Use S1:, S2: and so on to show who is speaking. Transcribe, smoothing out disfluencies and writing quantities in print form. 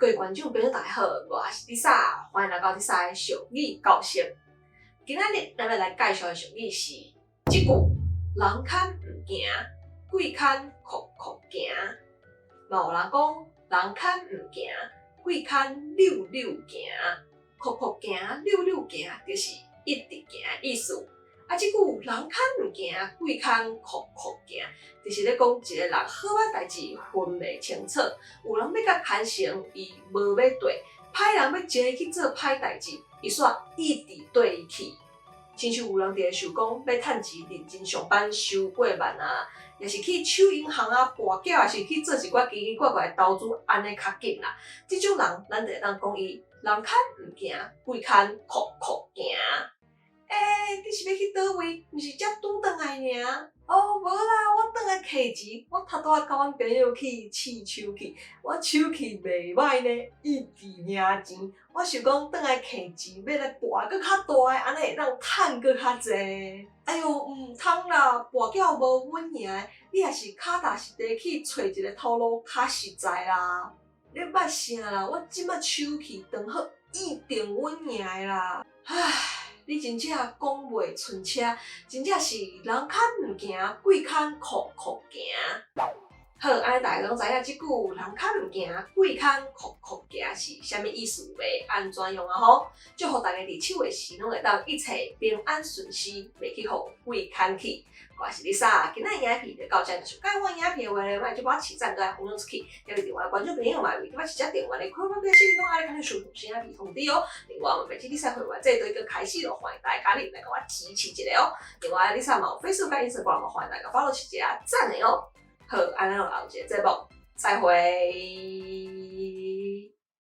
S1: 各位觀眾朋友大家好，我是麗莎，歡迎來到麗莎的俗語教室。今仔日咱欲來介紹的俗語是這句：人牽毋行，鬼牽硞硞行。嘛有人講，人牽毋行，鬼牽溜溜行。硞硞行，溜溜行，就是一直行的意思。啊，這句人牽毋行，鬼牽硞硞行，就是咧講一个人好歹代誌分袂清楚，有人欲共牽成，伊無欲綴；歹人欲招伊去做歹代誌，伊煞一直綴伊去。親像有人佇咧想講欲趁錢認真上班收過萬啊，抑是去搶銀行啊、跋筊，抑是去做一寡奇奇怪怪的投資，按呢較緊啦。這種人，咱就會當講伊人牽毋行，鬼牽硞硞行。欸，你是欲去佗位？毋是才拄轉來爾？哦，無啦，我轉來提錢，我頭拄仔佮阮朋友去試手氣，我手氣袂䆀呢，一直贏錢。我想講轉來提錢，欲來博閣較大的，按呢會當趁閣較濟。哎喲，毋通啦，跋筊無穩贏的，你還是跤踏實地去揣一个頭路較實在啦。你捌啥啦？我這擺手氣當好，一定穩贏的啦。唉。你真正講袂賰車，真正是人牽毋行，鬼牽硞硞行。好，按呢大家攏知影這句人牽毋行，鬼牽硞硞行是啥物意思欲按怎用啊吼？祝福大家佇手的時攏會當一切平安順遂，袂去予鬼牽去。我是麗莎，今仔影片就到這，若是喜歡我影片的話咧，莫就把起讚佮分享出去。特別另外觀眾朋友嘛，為我一只電話咧，開我個視頻攏愛看你收聽影片通知哦。另外，嘛，欲知麗莎會員制度已經開始咯，歡迎大家加入來共我支持一下哦。另外，麗莎嘛有 Facebook 佮 Instagram 嘛，歡迎大家 follow 一下讚的哦。好，按呢，後一個節目再會。